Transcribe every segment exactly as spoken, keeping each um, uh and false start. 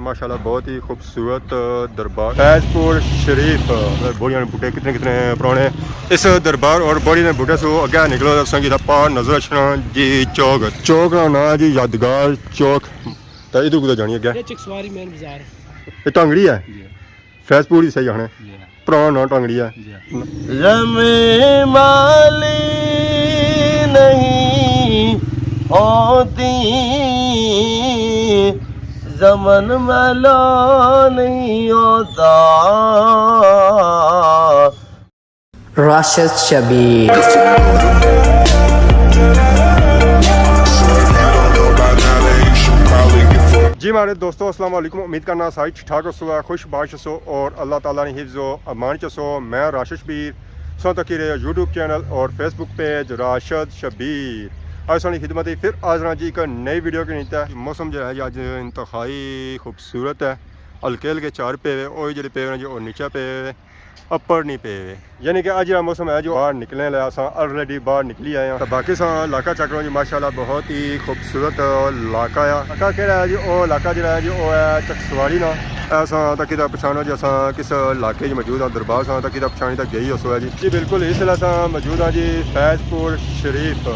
ماشاءاللہ، بہت ہی خوبصورت دربار فیض پور شریف۔ بوڑیاں نے بوٹے کتنے کتنے پرانے۔ اس دربار اور بوڑی نے بوٹے سو اگے نکلو تو سنگی دا پار نظر اچھنا جی چوک۔ چوک نا نام ہے جی یادگار چوک۔ تو ادھر کدھر جانی اگے؟ یہ چکسواری مین بازار۔ یہ ٹانگڑی ہے؟ جی۔ فیض پور ہی صحیح آنے۔ جی۔ پرانا نام ٹانگڑی ہے۔ جی۔ رمے مالی نہیں ہوتی، زمن ملو نہیں ہوتا۔ راشد شبیر۔ جی ماڑے دوستو، السلام علیکم۔ امید کرنا ساری ٹھیک ٹھاک ہوسو، خوش باش ہوسو اور اللہ تعالیٰ نے حفظ و امان چ ہوسو۔ میں راشد شبیر، سو تکی رہے یوٹیوب چینل اور فیس بک پیج راشد شبیر۔ اج سانی خدمت ہی پھر حاضر ہاں جی ایک نئی ویڈیو کے نیتے۔ موسم جو ہے جی اج انتہائی خوبصورت ہے۔ ہلکے ہلکے چار پے ہوئے، اوہی جڑے پے ہوئے نے جی او نیچے پے ہوئے، اپر نہیں پے ہوئے۔ یعنی کہ اج جڑا موسم ہے جو باہر نکلنے لیا، اساں آلریڈی باہر نکلی آئے ہاں۔ تے باقی اساں علاقہ چیک کرو جی، ماشاءاللہ بہت ہی خوبصورت علاقہ ہے۔ علاقہ کیڑا ہے جی؟ او علاقہ جڑا ہے جی او ہے چکسواری نا۔ اساں تکی تک پچھانو جی اساں کس علاقے جی موجود ہاں، دربار اساں تکی تک پچھانی تک گئی ہوسو ہے جی۔ جی بالکل، اس ویلے اساں موجود ہاں جی فیض پور شریف،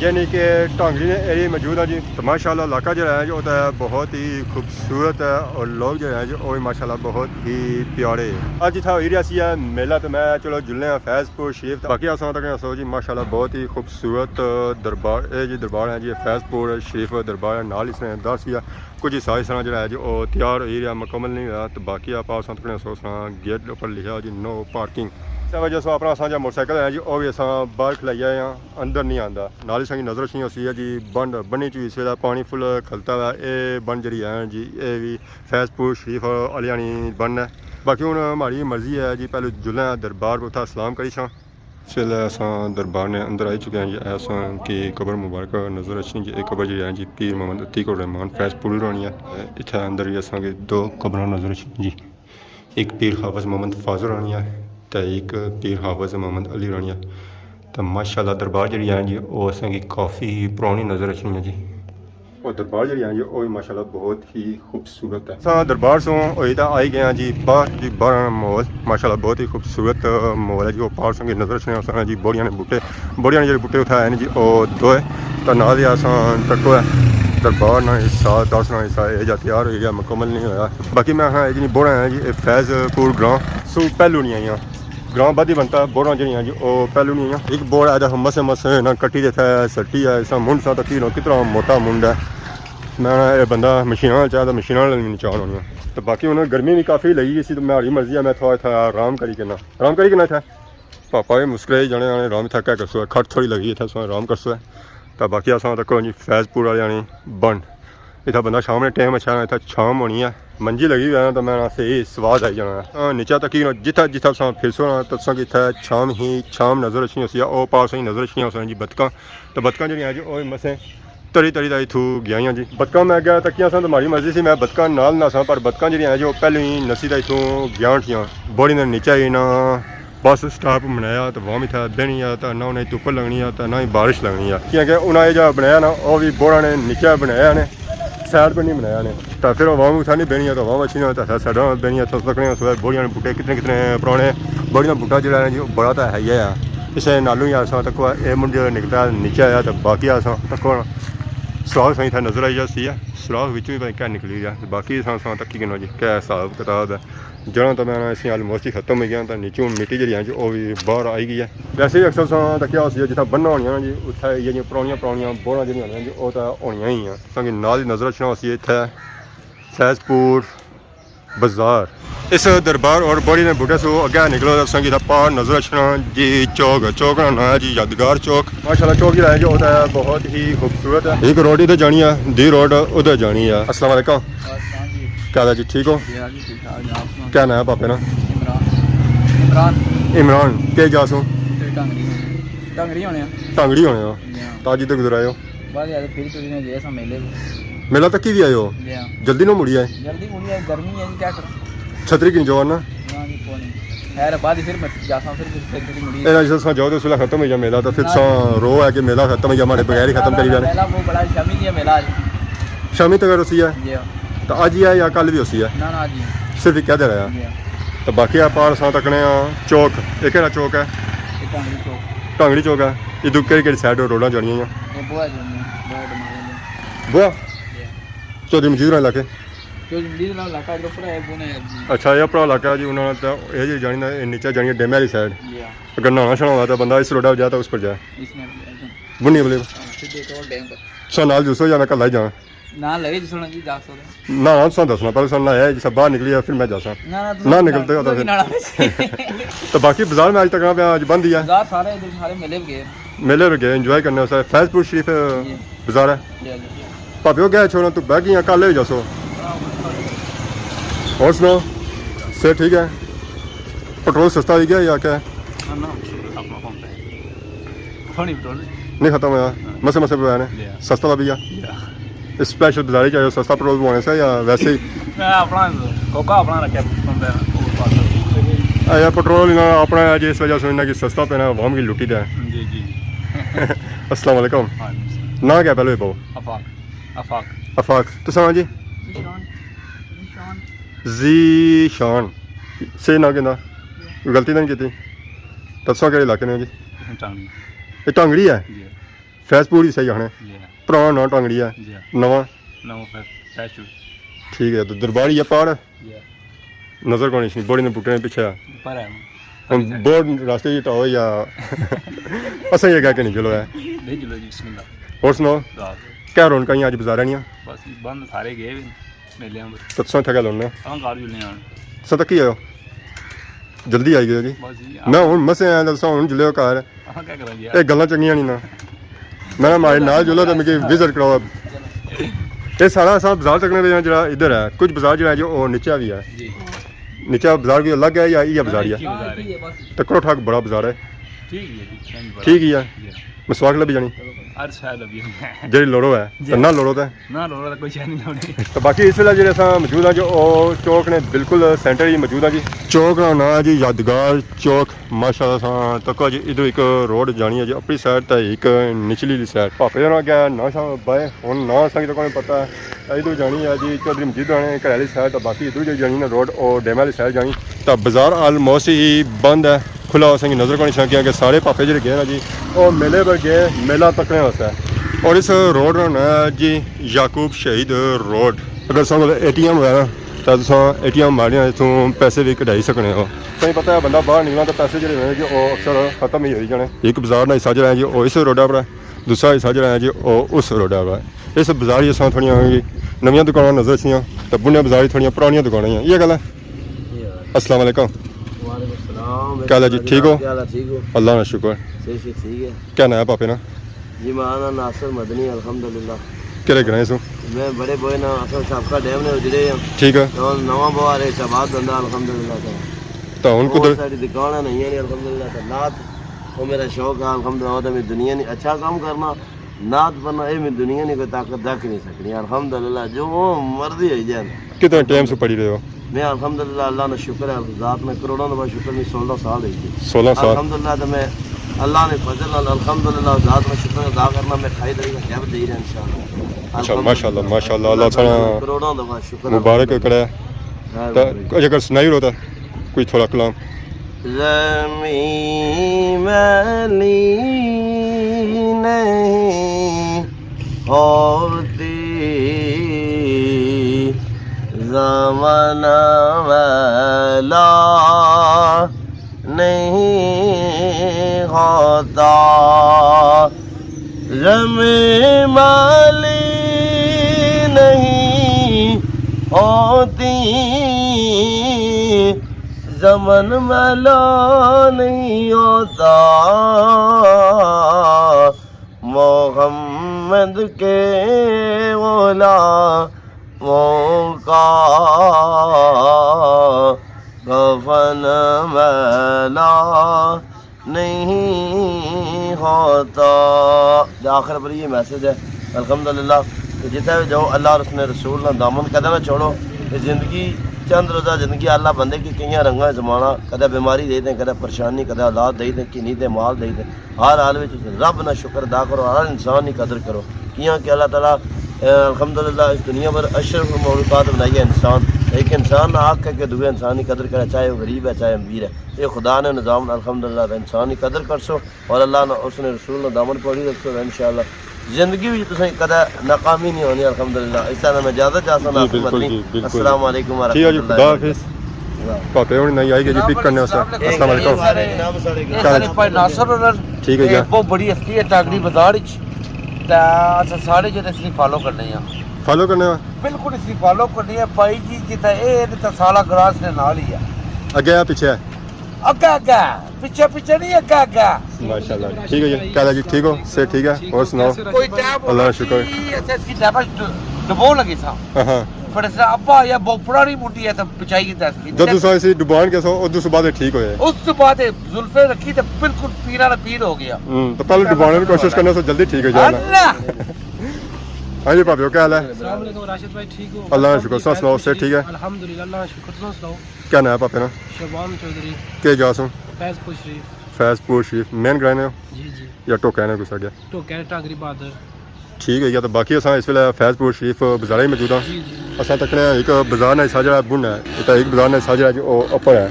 یعنی کہ ٹانگڑی نے ایریے موجود ہاں جی۔ تو ماشاءاللہ علاقہ جڑا ہے جی او تے بہت ہی خوبصورت ہے اور لوگ جڑے ہیں جی او بھی ماشاءاللہ بہت ہی پیارے۔ اج اتھا ہوئی رہیا سی ہے میلہ، تو میں چلو جلنے ہاں فیض پور شریف۔ باقی اساں تک سو جی ماشاءاللہ بہت ہی خوبصورت دربار، اے جی دربار ہے جی فیض پور شریف دربار ہے۔ نال اس نے دس یا کچھ حصہ اس طرح جڑا ہے جی او تیار ہوئی رہیا، مکمل نہیں ہویا۔ تو باقی آپ اساں تک سو سنا گیٹ اپر لکھیا جی نو پارکنگ۔ اس وجہ سے اپنا اساں جا موٹر سائیکل ہے جی او بھی اساں باہر کھلائی آئے ہاں، اندر نہیں آندا۔ نال ہی سنگی نظر اچھنی ہوسی ہے جی بند، بنی چ اس ویلے پانی فل کھلتا ہوا۔ اے بند جڑی ہے جی اے بھی فیض پور شریف آلیاں نی بند ہے۔ باقی ہن ماڑی مرضی ہے جی پہلے جلنے آں دربار اتھا سلام کری چھاں۔ اس ویلے اساں دربار نے اندر آئی چکے ہیں جی۔ اے اساں کی قبر مبارک نظر اچھنی جی۔ اے قبر جڑی ہے جی پیر محمد عتیق الرحمن فیض پوری ہونی ہے۔ اتھے اندر ہی اساں کی دو قبراں نظر اچھنی جی۔ ایک پیر حافظ محمد فاضل ہونی ہے تے ایک پیر حافظ محمد علی ہونی ہے۔ تے ماشاءاللہ دربار جڑی ہے جی او اساں کی کافی پرانی نظر اچھنی ہے جی۔ اور دربار جڑی ہے جی او بھی ماشاءاللہ بہت ہی خوبصورت ہے۔ اساں دربار سوں ہوئی تے آئی گئے ہیں جی باہر جی، باہر ماحول ماشاءاللہ بہت ہی خوبصورت ماحول ہے جی۔ او پار سوں کی نظر اچھنے اساں جی بوڑیاں نے بوٹے، بوڑیاں نے جڑے بوٹے اتھے آئے نے جی او دوئے۔ تے نال ہی اساں تکو ہے دربار نا حصہ، دس نا حصہ اے جا تیار ہوئی گیا، مکمل نہیں ہویا۔ باقی میں آخنا اے جی بوڑا ہے جی اے فیض پور گراں سو پہلو نہیں آئیاں۔ گراں بدھی بنتا، بوڑاں جڑیاں جی او پہلو نہیں آئیاں۔ ایک بوڑا ہے تے مسے مسے نہ کٹی تے تھے سٹی ہے، اساں منڈ ساں تکی نہ کتنا موٹا منڈ ہے۔ میں اے بندہ مشیناں چاہ تے مشیناں نال نچان ہونی ہے۔ تے باقی ہن گرمی بھی کافی لگی گئی سی تے میں ہاڑی مرضی ہے میں تھوڑا تھا آرام کری کنا۔ آرام کری کنا تھا۔ پاپا بھی مسکرے جانے آنے آرام تھا کیا کرسو ہے، کھٹ تھوڑی لگی ہے تھا سو آرام کرسو ہے۔ تے باقی اساں تکو جی فیض پور والے آنے بن۔ اتھا بندہ شام نے ٹائم اچھا نا، اتھا چھام ہونی ہے، منجی لگی ہوئی ہے نا، تو میں نا صحیح سواد آئی جانا ہے۔ ہاں، نیچا تکی نا جتھا جتھا تساں پھرسو نا، تو تساں کی اتھا چھام ہی چھام نظر اچھنی ہوسی، او پار ساں نظر اچھنی ہوسی جی بتکاں۔ تو بتکاں جڑیاں جی، او مسے تری تری دا اتھو گیائیاں جی۔ بتکاں میں اگے تکیاں ساں تو ماڑی مرضی سی، میں بتکاں نال نہ ساں، پر بتکاں جڑیاں جی، او پہلے ہی نسی دا اتھو گیاں اٹھیاں۔ بوڑی نے نیچے ہی نا بس سٹاپ بنایا تے وہاں اتھا بہنی آ تے نہ انہیں دھپ لگنی آ تے نہ ہی بارش لگنی آ، کیونکہ انہاں اے جا بنایا نا، او وی بوڑا نے نیچے بنایا نے، سائیڈ پہ نہیں بنایا نے۔ تے پھر عوام اتھا نہیں بہنی آ تے عوام اچھی نہ تے سائیڈاں بہنی آ۔ تساں تکنے سو بوڑیاں نے بوٹے کتنے کتنے پرانے، بوڑیاں بوٹا جڑا ہے جی، او بڑا تے ہے ہی ہے۔ اسے نالوں ہی اساں تکو اے منڈی نکلتا نیچے آیا تے باقی اساں تکو سراخ سائیں اتھا نظر آئی جاسی ہے، سراخ وچوں ہی پتہ نہیں کیا نکلی گیا۔ باقی اساں اساں تکی گنو جی کیا حساب کتاب ہے۔ جڑاں تاں میں اسی آلموسٹ ہی ختم ہوئی گیا، تاں نیچوں مٹی جڑی ہے جی، او وی باہر آئی گئی ہے۔ ویسے ہی اکثر ساں تکیا ہوسی جی، جتھاں بننا ہونیاں جی، اتھے ایہہ جیاں پرانیاں پرانیاں بوڑاں جڑیاں ہونیاں جی، او تاں ہونیاں ہی ہیں۔ تساں کی نال ہی نظر اچھنا ہوسی اتھے فیض پور بازار۔ اس دربار اور بوڑی نے بوٹے سو اگے نکلو، تساں کی اتھا پار نظر اچھنا جی چوک، چوک نا نام ہے جی یادگار چوک۔ ماشاءاللہ چوک جڑا ہے جی، او تاں بہت ہی خوبصورت ہے۔ ایک روڈ ادھر جانی ہے، دی روڈ ادھر جانی ہے۔ السلام علیکم۔ وعلیکم السلام جی۔ کیا حال ہے جی، ٹھیک ہو؟ جی ہاں جی، ٹھیک ٹھاک جناب، سناؤ۔ کیا نام ہے پاپے نا؟ عمران۔ عمران، کیا جا سو؟ اتھے ٹانگڑی ہونے۔ ٹانگڑی ہونے ہو؟ جی ہاں۔ تاں اج ادھر کدھر آئے ہو؟ بس یار، پھر تسی نے جے سا میلے۔ میلہ تکی وی آئے ہو؟ جی ہاں۔ جلدی نہ مڑی آئے؟ جلدی مڑی آئے، گرمی ہے جی، کیا کراں؟ چھتری کن جو نا؟ نہ جی، کوئی نہیں۔ خیر، بعد ہی پھر میں جاساں، پھر، پھر، پھر مڑی۔ اے نا، جس طرح جاؤ تے اس ویلے ختم ہوئی جا میلہ، تے پھر نہ۔ ساں رو ہے کہ میلہ ختم ہوئی جا، ماڑے بغیر ہی ختم کری جانے۔ میلہ بہت بڑا، شامی جی میلہ ہے۔ شامی تک روسی ہے؟ جی ہاں۔ تو اج ہی ہے یا کل بھی ہوسی ہے؟ نہ نہ، اج ہی۔ صرف ایک دن رہا۔ جی ہاں۔ تو باقی اے پار اساں تکنے آں چوک، اے کیڑا چوک ہے؟ اے ٹانگڑی چوک۔ ٹانگڑی چوک ہے۔ ادھر کیڑی کیڑی سائیڈ روڈاں جانیاں ہیں؟ اے بوا جانے، بوا ڈمارے۔ بوا؟ جی ہاں۔ چودھری مجید ہوراں علاقے؟ چودھری مجید ہوراں علاقہ ادھر اپر ہے، بونے۔ اچھا، اے اپنا علاقہ ہے جی، انہاں نے تو اے جی جانی نا، اے نیچے جانی ہے ڈیمے والی سائیڈ۔ جی ہاں۔ اگر نہانا شہانا ہوا تو بندہ اس روڈا پر جائے تو اس پر جائے۔ اس میں بنی بلے۔ ہاں، سیدھے ٹول ڈیم پر۔ سو نال جسو یا میں کلا ہی جاواں؟ نہ لگے جسو نا جی، جا سکتے۔ نہ نہ، تساں دسنا، پہلے سن نہ آیا جسا باہر نکلی ہے، پھر میں جاساں۔ نہ نہ، نہ نکلتے ہو تو پھر۔ تو باقی بازار میں اج تک نہ پیا، اج بند ہی ہے۔ بازار سارے ادھر سارے میلے وی گئے۔ میلے وی گئے، انجوائے کرنے واسطے۔ فیض پور شریف جی۔ بازار ہے۔ جی جی۔ بھابیو گئے چھوڑا تو بہ گیا، کل ہی جاسو۔ ہاں، بس۔ اور سناؤ، صحت ٹھیک ہے؟ پٹرول سستا ہوئی گیا یا کیا؟ نہ نہ، اپنا پمپ ہے۔ پانی پٹرول نہیں۔ نہیں ختم ہویا، ہاں۔ مسے مسے پہ آنے۔ جی ہاں۔ سستا لبھی گیا۔ جی ہاں۔ اسپیشل بازاری چاہیے، سستا پٹرول پوانے سے یا ویسے ہی؟ میں اپنا کوکا اپنا رکھیا پمپ ہے، وہ پاس۔ اے یار، پٹرول انہاں اپنا ہے جی، اس وجہ سے انہاں کی سستا پینا عوام کی لٹی دا ہے۔ جی جی۔ السلام علیکم۔ وعلیکم السلام۔ ناں کیا پہلے بہو؟ آفاق۔ آفاق۔ آفاق۔ تساں جی؟ ذیشان۔ ذیشان۔ ذیشان۔ صحیح ناں کیندا؟ جی۔ غلطی تے نہیں کیتی؟ تساں کیڑے علاقے نے جی؟ ٹانگڑی۔ اے ٹانگڑی ہے؟ جی۔ فیض پور ہی صحیح آخنے۔ جی۔ پرانا ناں ٹانگڑی ہے۔ جی۔ نواں؟ نواں فیض، فیض پور۔ ٹھیک ہے، تو دربار ہی ہے پار؟ جی۔ نظر کونی سی، بوڑی نے بوٹے نے پیچھے آ۔ پر ہے۔ ہن بورڈ راستے جی ٹاؤ یا اساں یہ کہہ کے نہیں چلو ہے۔ نہیں چلو جی، بسم اللہ۔ اور سناؤ؟ رات۔ کیا رونقاں ہی اج بازاراں نیاں؟ بس بند سارے گئے وی میلے پر۔ تو تساں اتھے کیا لونے؟ ہاں، گھر جلنے آن۔ تساں تکی آئے ہو؟ جلدی آئی گئے ہو جی۔ بس جی، میں ہن مسے آیا، تساں ہن جلے ہو گھر۔ ہاں، کیا کراں جی؟ اے گلاں چنگیاں نہیں نا۔ میں ماڑے نال جلو تے مکی وزٹ کراؤ۔ اے سارا اساں بازار تکنے پے آں جیڑا ادھر ہے، کچھ بازار جیڑا ہے جو او نیچے وی ہے۔ جی۔ نیچے بازار کوئی الگ ہے یا ایہا بازار ہی ہے؟ ایک ہی بازار ہے۔ تکڑو ٹھاک بڑا بازار ہے۔ ٹھیک ہی ہے جی، صحیح بڑا۔ ٹھیک ہی ہے۔ جی۔ مسواک لبھی جانی؟ ہر شے لبھی جانی۔ جیڑی لوڑو ہے، جی۔ تے نہ لوڑو تے؟ نہ لوڑو تے کوئی شے نہیں لوڑی۔ تو باقی اس ویلے جیڑے اساں موجود ہاں جو او چوک نے بالکل سینٹر ہی موجود ہاں جی۔ چوک نا ناں ہے جی یادگار چوک۔ ماشاءاللہ ساں تکو جی، ادھر ایک روڈ جانی ہے جی اپنی سائیڈ تے ایک نچلی سائیڈ۔ پاپے نا کیا ناں شاں بائے، ہن ناں اساں کی تے کوئی پتہ ہے۔ ادھر جانی ہے جی چودھری مجید ہوراں نے گھر آلی سائیڈ، تے باقی ادھر جو جانی نا روڈ او ڈیمے آلی سائیڈ جانی۔ تے بازار آلموسٹ ہی بند ہے، کھلا اساں کی نظر کونی ساں کیاں کہ سارے پاپے جیڑے گئے نا جی، او میلے پر گئے، میلہ تکنے واسطے۔ اور اس روڈ نا ناں ہے جی یعقوب شہید روڈ۔ اگر ساں کول اے ٹی ایم ہویا نا، تاں تساں اے ٹی ایم ماریا اتھوں پیسے وی کڈھائی سکنے ہو۔ تساں پتہ ہے بندہ باہر نکلنا تاں پیسے جیڑے ہونے جی او اکثر ختم ہی ہوئی جانے۔ ایک بازار نا حصہ جیڑا ہے جی او اس روڈا پر ہے، دوسرا حصہ جیڑا ہے جی او اس روڈا پر ہے۔ اس بازار وچ اساں تھوڑیاں نویاں دکاناں نظر اچھیاں تے بنیا بازار وچ تھوڑیاں پرانیاں دکاناں ہیاں۔ یہ گل ہے۔ جی ہاں۔ السلام علیکم۔ وعلیکم السلام۔ کیا حال ہے جی؟ ٹھیک ہو؟ کیا حال ہے؟ ٹھیک ہو؟ اللہ نا شکر۔ صحیح، صحیح، ٹھیک ہے۔ کیا ناں ہے پاپے نا؟ جی، میں آنا ناصر مدنی، الحمدللہ۔ کیڑے گرائیں سو؟ میں بڑے بوئے نا، اصل سابقہ ڈیم نے اجڑے ہیں۔ ٹھیک ہے۔ تو نواں بوا رہے شہباز دندا، الحمدللہ۔ تو تو ہن اور کدھر؟ ساری دکان ہے نہیں ہے، الحمدللہ۔ تو نعت، وہ میرا شوق ہے، الحمدللہ۔ وہ تو میں دنیا نہیں اچھا کام کرنا، نعت پڑھنا، یہ میں دنیا نہیں کوئی طاقت رکھ نہیں سکنی، الحمدللہ۔ جو مرضی ہوئی جائے۔ کتنے ٹائم سے پڑھی رہے ہو؟ میں الحمدللہ، اللہ نا شکر ہے، ذات نا کروڑاں دفعہ شکر، میں سولہ سال ہوئی گئے۔ سولہ سال؟ الحمدللہ، تو میں اللہ نے فضل نال الحمدللہ ذات نا شکر ادا کرنا، میں اٹھائی تاریخ کا گیپ دے رہا انشاءاللہ۔ اچھا، الحمدللہ۔ ماشاءاللہ، ماشاءاللہ، اللہ تعالیٰ کروڑاں دفعہ شکر مبارک الحمدللہ۔ کرے۔ خیر تو بھائی۔ اگر سنائی رہو تو کوئی تھوڑا کلام۔ زمین میلی نہیں ہوتی، زمن میلا نہیں ہوتا۔ زمین میلی نہیں ہوتی، زمن میلا نہیں ہوتا۔ محمد کے غلاموں کا کفن میلا نہیں ہوتا۔ آخر پر یہ میسج ہے، الحمدللہ، کہ جتھے بھی جاؤ، اللہ اور اس نے رسول نا دامن کدے نہ چھوڑو۔ یہ زندگی چند روزہ زندگی، اللہ بندے کی کئیاں رنگاں زمانہ، کدے بیماری دے دیں، کدے پریشانی، کدے اولاد دے دیں، کینی دے مال دے دیں۔ ہر حال وچ رب نا شکر ادا کرو، ہر انسان نی قدر کرو، کیاں کہ اللہ تعالیٰ اے الحمدللہ اس دنیا پر اشرف المخلوقات بنائی ہے انسان۔ ایک انسان نہ آکھ ہے کہ دوئے انسان کی قدر کرے، چاہے وہ غریب ہے، چاہے امیر ہے۔ یہ خدا نے نظام، الحمدللہ، انسان کی قدر کرسو اور اللہ نے، اس نے رسول نے دامن پکڑی رکھسو، انشاءاللہ زندگی وچ تساں کدے ناکامی نہیں ہونی، الحمدللہ۔ اس طرح میں اجازت چاہساں جی، ناصر بالکل مدنی۔ جی، بالکل۔ السلام علیکم ورحمۃ ٹھیک ہے جی، اللہ خدا وبرکاتہ۔ حافظ۔ پاپے ہن نہیں آئی گئے جی، پک کرنے واسطے۔ السلام علیکم۔ السلام علیکم۔ یہ کیا حال سارے ہے؟ بھائی ناصر اور ٹھیک ہے جی۔ یہ بہت بڑی ہستی ہے ٹانگڑی بازار وچ۔ تے اساں سارے جنے اس کی فالو کرنے ہیں۔ فالو کرنے ہیں؟ بالکل اس کی فالو کرنی ہے بھائی جی، جتھے اے ہے تے سالا گراس نے نال ہی ہے۔ اگے ہے، پیچھے ہے؟ اگے، اگے، پیچھے، پیچھے نہیں، اگے، اگے۔ ماشاءاللہ۔ ٹھیک ہے جی، کیا حال ہے جی؟ ٹھیک ہو؟ صحت ٹھیک ہے؟ اور سناؤ؟ کوئی ٹائم اللہ کا شکر۔ ایسے اس کی ڈبل ڈبو لگی تھا۔ ہاں ہاں۔ پر اس طرح ابا یا بہت پرانی منڈی ہے تو بچائی کی دس کی۔ جد تساں اسی ڈبان کے سو، ادو صبح دے ٹھیک ہوئے؟ اس تو بعد زلفے رکھی تو بالکل پیرا نہ پیر ہو گیا۔ ہوں، تو پہلے ڈبانے کی کوشش کرنا سو جلدی ٹھیک ہو جانا۔ اللہ۔ ہاں جی بھابیو، کیا حال ہے؟ السلام علیکم راشد بھائی، ٹھیک ہو؟ اللہ کا شکر، سو سناؤ، صحت ٹھیک ہے؟ الحمدللہ، اللہ کا شکر، تساں سناؤ؟ کیا نام ہے پاپے نا؟ شبان چودھری۔ کیا جا سو؟ فیض پور شریف۔ فیض پور شریف، مین گرانے ہو؟ جی جی۔ یا ٹوکے نے کچھ اگے؟ ٹوکے نے، ٹانگری بہادر۔ ٹھیک ہے، یا تو باقی اساں اس ویلے فیض پور شریف بازار ہی موجود ہاں۔ جی جی۔ اساں تکنے ہاں ایک بازار نا حصہ جڑا بن ہے، تے ایک بازار نا حصہ جڑا جو او اپر ہے۔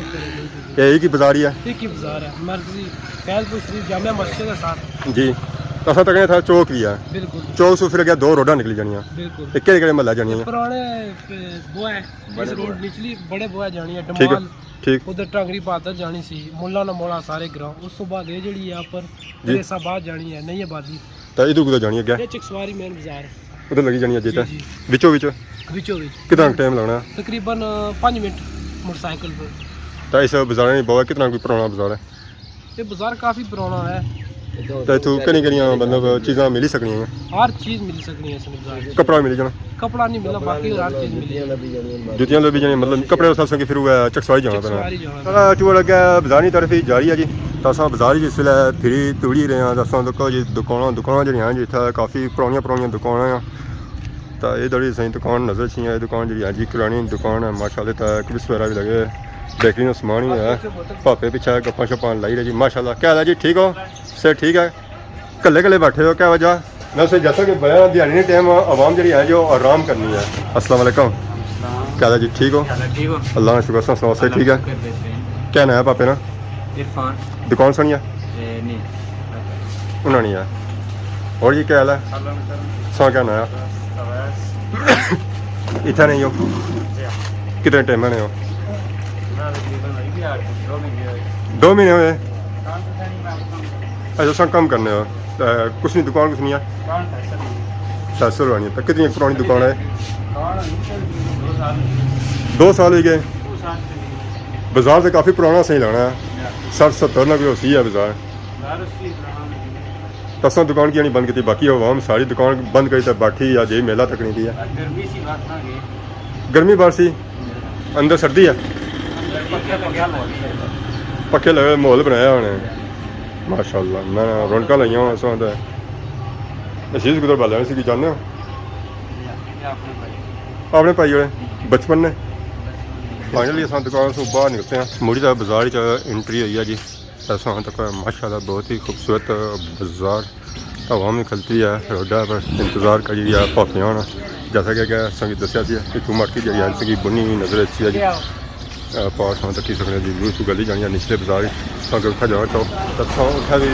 یہ ایک ہی بازار ہی ہے؟ ایک ہی بازار ہے، مرکزی فیض پور شریف جامع مسجد ہے ساتھ۔ جی۔ تو اساں تکنے تھا چوک بھی ہے۔ بالکل۔ چوک سے پھر اگے دو روڈاں نکلی جانیاں۔ بالکل۔ ایک کہڑے کہڑے محلہ جانیاں؟ پرانے، اے، بوہ ہے، اس روڈ نچلی بڑے بوہ جانی ہے، ٹھیک ہے، ڈمال۔ ٹھیک۔ ادھر ٹانگری بہادر جانی سی، ملا نہ مولا سارے گراں۔ اس تو بعد یہ جڑی ہے اپر جی۔ ریس آباد جانی ہے، نئی آبادی۔ تے ادھر کدھر جانی اگے؟ یہ چکسواری مین بازار۔ ادھر لگی جانی ہے جی جی تے؟ جی۔ وچوں وچ؟ وچوں وچ۔ کتنا ٹائم لگنا؟ تقریباً پنج منٹ موٹر سائیکل پر۔ تے اس بازار نے بابا کتنا کوئی پرانا بازار ہے؟ یہ بازار کافی پرانا ہے۔ تے اتھوں کہڑیاں کہڑیاں مطلب چیزاں ملی سکنیاں ہیں؟ ہر چیز ملی سکنی ہے اس بازار وچ۔ کپڑا ملی جانا؟ کپڑا نہیں ملا، باقی ہر چیز ملی ہے۔ جتیاں لبھی جانیاں، مطلب کپڑے واسطے اساں کی پھر وہ چکسواری جانا پینا۔ چکسواری جانا پینا۔ چلو اچھا، اگے بازار نی طرف ہی جا رہی ہے جی۔ تو اساں بازار وچ اس ویلے پھری توڑی رہے ہیں، تو اساں تکو جی دکاناں، دکاناں جڑیاں ہیں جی، اتھے کافی پرانیاں پرانیاں دکاناں ہیں۔ تو اے جڑی سائیں دکان نظر اچھی ہے، اے دکان جڑی ہے جی کرانے نی دکان ہے، ماشاءاللہ، تے کلپس وغیرہ بھی لگے، بیکری نا سامان ہی ہے۔ پاپے پیچھے گپاں شپاں لائی رہے جی، ماشاءاللہ۔ کیا حال ہے جی؟ ٹھیک ہو؟ صحت ٹھیک ہے؟ کلے کلے بیٹھے ہو، کیا وجہ؟ میں اسے جیسا کہ بتایا، دیہاڑی نے ٹائم عوام جڑی ہے جو آرام کرنی ہے۔ السلام علیکم۔ السلام۔ کیا حال ہے جی؟ ٹھیک ہو؟ کیا حال ہے؟ ٹھیک ہو؟ اللہ کا شکر، سنا سناؤ، صحت ٹھیک ہے؟ اللہ کا شکر ہے، صحیح۔ کیا نام ہے پاپے نا؟ عرفان۔ دکان سنی ہے؟ اے، نہیں۔ انہاں نہیں ہے۔ اور جی کیا حال ہے؟ اللہ کا شکر۔ سنا کیا نام ہے؟ بس، اویس۔ اتھا نہیں ہو؟ جی ہاں۔ کتنے ٹائم نے ہو؟ میں تقریباً ہوئی گیا دو مہینے ہوئے۔ دو مہینے ہوئے؟ کام تو نہیں، میں کام کرتا۔ اچھا، سب کام کرنے ہو۔ تے کس نی دکان کس نی ہے؟ دکان فیصل نی ہے۔ فیصل ہونی ہے۔ تے کتنی پرانی دکان ہے؟ دکان ہونی چاہیے، دو سال ہوئی گئے۔ دو سال ہوئی گئے۔ دو سال چلی گئی۔ بازار تے کافی پرانا صحیح لگنا ہے۔ جی۔ سٹھ ستر نہ کوئی ہوسی ہے بازار۔ بازار اس کی پرانا نہیں ہے۔ تساں دکان کیوں نہیں بند کیتی؟ باقی عوام ساری دکان بند کری تے بیٹھی یا جے میلہ تک نہیں کیا۔ گرمی سی بات نہ گئی۔ گرمی بار سی؟ اندر سردی ہے؟ پکھے لگے، ماحول بنایا ہونے۔ ماشاءاللہ، میں رونقاں لائیاں ہوئیاں سن تے۔ عزیز کدھر بالا سی، کی جاننے ہو؟ اپنے بھائی ہوئے، بچپن نے۔ فائنلی اساں دکان سے باہر نکلتے ہیں، مڑی تے بازار چ انٹری ہوئی ہے جی۔ اساں تک ماشاءاللہ بہت ہی خوبصورت بازار۔ عوام نکلتی ہے روڈا پر، انتظار کری رہی ہے پاپیاں نا۔ جیسا کہ، کہ اساں کی دسیا سی کہ اتھوں مارکیٹ جڑی ہے، اساں کی بنی ہوئی نظر اچھی ہے جی۔ اے پار اساں تکی سکنے جی، ضرور تو گلی جانی ہے نچلے بازار وچ۔ اساں اگر اتھا جانا چاہو، تو اساں اتھا بھی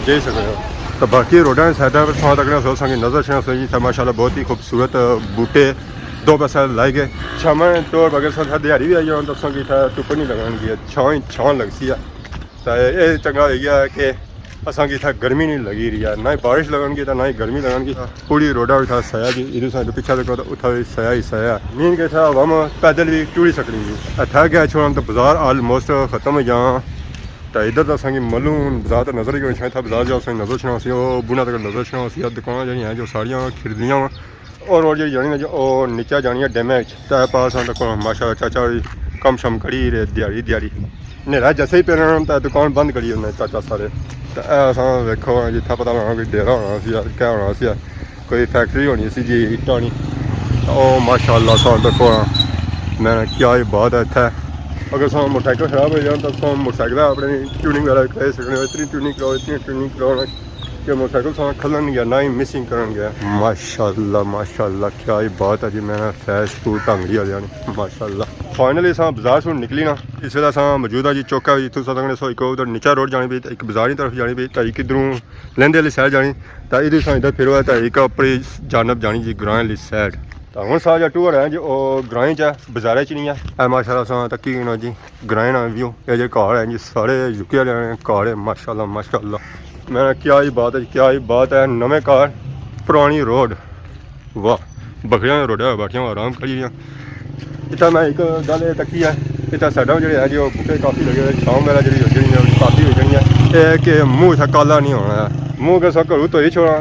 جائی سکنے ہو۔ تو باقی روڈاں دی سائیڈاں پر اساں تکنے سو، اساں کی نظر اچھنا سو جی، اتھا ماشاءاللہ بہت ہی خوبصورت بوٹے دو پاسے لائے گئے۔ شاماں ٹور اگر اساں دیہاڑی بھی آئی جانا، تو اساں کی اتھا دھوپ نہیں لگن گی، چھاں ہی چھاں لگسی ہے۔ تے اے چنگا ہوئی گیا کہ اساں کی اتھا گرمی نہیں لگی رہی ہے، نہ ہی بارش لگن گی تے نہ ہی گرمی لگن گی۔ پوری روڈا اتھا سایہ جی، ادھر سائیڈ پچھا دیکھو تو اتھا بھی سایہ ہی سایہ۔ مین کہ اتھا عوام پیدل بھی ٹری سکنی جی۔ اتھا گیا چھوڑا تو بازار آلموسٹ ختم ہو جانا۔ تے ادھر تو اساں کی ملوں بازار تو نظر ہی کوئی، اتھا بازار جاؤ اساں کی نظر اچھنا سی، او بنا تک نظر اچھنا سی، دکاناں جڑیاں ہیں جو ساریاں کھڑدیاں وا۔ اور روڈ جڑی جانی نا جو او نیچا جانی ہے ڈیمے وچ۔ تے پاس ہن تک ماشاءاللہ چاچا ہوری کم شم کری رہے دیہاڑی دیہاڑی۔ نیرا جیسے ہی پینا تے دکان بند کری انہیں چاچا سارے۔ تے اے اساں ویکھو جتھا پتہ لگنا کوئی ڈیرا ہونا سی یا کیا ہونا سی، کوئی فیکٹری ہونی سی جی اٹاں نی۔ او ماشاءاللہ اساں دیکھو ہاں، میں کیا ہی بات ہے اتھے۔ اگر اساں موٹر سائیکل خراب ہو جان تاں اساں موٹر سائیکل اپنی ٹیوننگ وغیرہ کرائی سکنے ہو، اتنی ٹیوننگ کراؤ، اتنی ٹیوننگ کراؤ نا۔ کہ موٹر سائیکل ساں کھلن گیا، نہ ہی مسنگ کرن گیا۔ ماشاءاللہ، ماشاءاللہ، کیا ہی بات ہے جی، میں فیض پور ٹانگڑی والے نے، ماشاءاللہ۔ فائنلی اساں بازار سوں نکلی نا، اس ویلے اساں موجود ہاں جی چوکا وچ۔ اتھوں اساں تکنے سو ایک ادھر نیچا روڈ جانی پئی، ایک بازار نی طرف جانی پئی، تے ایک ادھروں لہندے والی سائیڈ جانی، تے ادھر اساں ادھر پھرو ہے، تے ایک اپری جانب جانی جی گراں والی سائیڈ۔ تے ہن سارا جا ٹور ہے جی، او گرائیں چ ہے، بازارے چ نہیں ہے۔ اے ماشاءاللہ اساں تکی گئے نا جی۔ گرائیں نا ویو، اے جے گھر ہیں جی، سارے یوکے والے نے گھر ہیں، ماشاءاللہ، ماشاءاللہ۔ میں کیا ہی بات ہے، کیا ہی بات ہے، نویں گھر، پرانی روڈ، واہ، بکریاں نے روڈے پر بیٹھیاں آرام کری رہیاں۔ اتھا میں ایک گل اے تکی ہے، اتھا سائیڈاں جڑے ہیں جی، او بوٹے کافی لگے ہوئے، چھاں وغیرہ جڑی ہوئی جانی ہے، کافی ہوئی جانی ہے۔ اے کہ منہ اتھا کالا نہیں ہونا ہے، منہ کے ساتھ گھروں تو ہی چھوڑا۔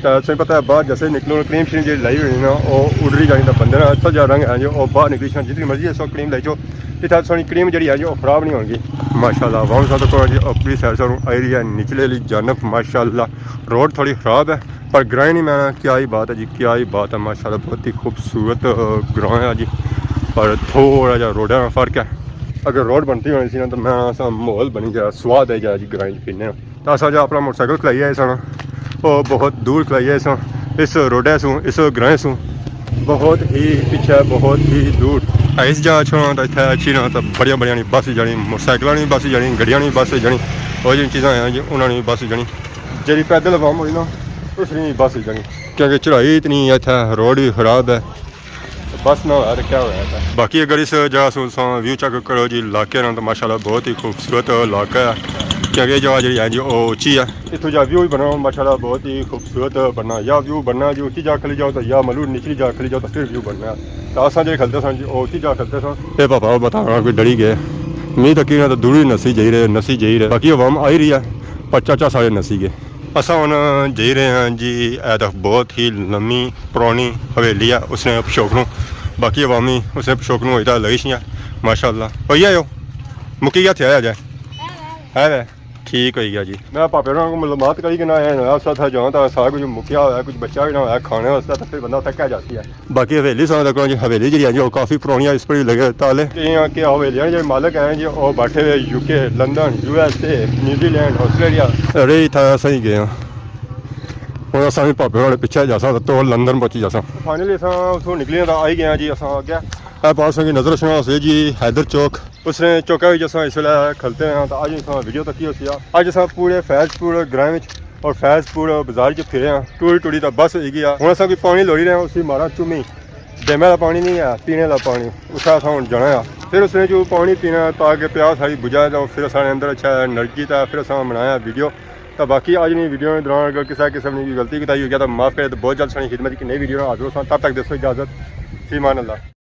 تے تساں پتہ ہے، باہر جیسے نکلو، کریم شریم جیہڑی لائی ہونی نا، او اڈری جانی۔ تے بندے نا اچھا جا رنگ ہے جو او باہر نکلی شان جتنی مرضی ہے سو کریم لائی چھو، اتھا سونی کریم جیہڑی ہے جو او خراب نہیں ہونگی۔ ماشاءاللہ، عوام سب کو جی اپنی سیر سروں آئی رہی ہے نچلے والی جانب، ماشاءاللہ۔ روڈ تھوڑی خراب ہے، پر گرائیں نہیں، میں کیا ہی بات ہے جی، کیا ہی بات ہے، ماشاءاللہ، بہت ہی خوبصورت، آ، گراں ہے جی۔ پر تھوڑا جا روڈاں نا فرق ہے، اگر روڈ بنتی ہونی سی نا، تو میں سا ماحول بنی جا، سواد آئی جا جی گرائیں چ پھرنے نا۔ تے اساں جو اپنا موٹر سائیکل کھلائی آئے ساں، او بہت دور کھلائی آئے ساں، اس روڈے سوں، اس گرائیں سوں، بہت ہی پچھے، بہت ہی دور۔ تے اس جا چھوڑا تے اتھے اچھی نا تے بڑیاں بڑیاں نی بس جانی، موٹر سائیکلاں نی بس جانی، گڈیاں نی بس جانی، او جن چیزاں ہیں جی، انہاں نی بس جانی۔ جیڑی پیدل عوام ہوئی نا، اس نی بس جانی، کیونکہ چڑھائی اتنی ہے، اتھے روڈ بھی خراب ہے۔ بس نہ ہویا تے کیا ہویا تھا۔ باقی اگر اس جگہ سوں تساں ویو چیک کرو جی، علاقے نا، تو ماشاءاللہ بہت ہی خوبصورت علاقہ ہے، کیونکہ یہ جگہ جڑی ہے جی، او اچھی ہے۔ اتھوں جا ویو بھی بننا ماشاءاللہ بہت ہی خوبصورت بننا، یا ویو بننا جی اچھی جگہ کھلی جاؤ تو، یا ملو نچلی جگہ کھلی جاؤ تو پھر ویو بننا۔ تو اساں جڑے کھلتے سن جی، او اچھی جگہ کھلتے سن۔ اے پاپا، او بتانا کوئی ڈری گئے، می تکی نا تو دوری نسی جائی رہے، نسی جائی رہے، باقی عوام آئی رہی ہے، پر چاچا سارے نسی گئے۔ اساں ہن جائی رہے ہیں جی، اے تک بہت ہی لمبی پرانی حویلی ہے، اس نے پچھوکنوں، باقی عوامی اس نے پچھوکنوں ہوئی تاں لگی شیاں، ماشاءاللہ۔ ہوئی آئے ہو؟ مکی گیا تھیا جائے؟ ہے وے؟ ٹھیک ہوئی گیا جی۔ میں پاپے ہوراں کو معلومات کری کہ نہ اے نیا سا تھا جاں تاں سارا کچھ مکیا ہویا، کچھ بچا بھی نہ ہویا کھانے واسطے، تو پھر بندہ تھکا جاتی ہے۔ باقی حویلی ساں تک جی، حویلی جڑی ہے جی، وہ کافی پرانی ہے، اس پر بھی لگے ہوئے تالے۔ کہ یہاں کے حویلیاں جڑے مالک ہیں جی، وہ بیٹھے ہوئے یو کے، لندن، یو ایس اے، نیوزی لینڈ، آسٹریلیا۔ ارے، اتھا اساں ہی گئے ہاں۔ ہن اساں وی پاپے والے پچھے جاساں تے توڑ لندن پہنچی جاساں۔ فائنلی اساں اتھوں نکلی آں تے آئی گئے آں جی، اساں اگے۔ اے پاس کی نظر شنا ہوسی جی حیدر چوک۔ اس نے چوکا وچ اساں اس ویلے کھلتے ہیں تے اج اساں ویڈیو تکی ہوسی آ۔ اج اساں پورے فیض پور گرائیں وچ اور فیض پور بازار وچ پھرے ہیں، ٹوری ٹوری تے بس ہوئی گئی آ۔ ہن اساں کوئی پانی لوڑی رہے ہیں، اسی مارا چومی۔ ڈیمے والا پانی نہیں ہے، پینے والا پانی، اتھا اساں ہن جانا ہے۔ پھر اس نے جو پانی پینا تاکہ پیاس ساری بجھا تے پھر اساں نے اندر اچھا نلکی تے پھر اساں بنایا ویڈیو۔ تے باقی اج نی ویڈیو نے دوران اگر کسے قسم نی کوئی غلطی کوتاہی ہوئی گیا تاں معاف کرے، تے بہت جلد ساڑی خدمت اچ نئی ویڈیو نال حاضر ہوساں۔ تب تک دیسو اجازت، فی امان اللہ۔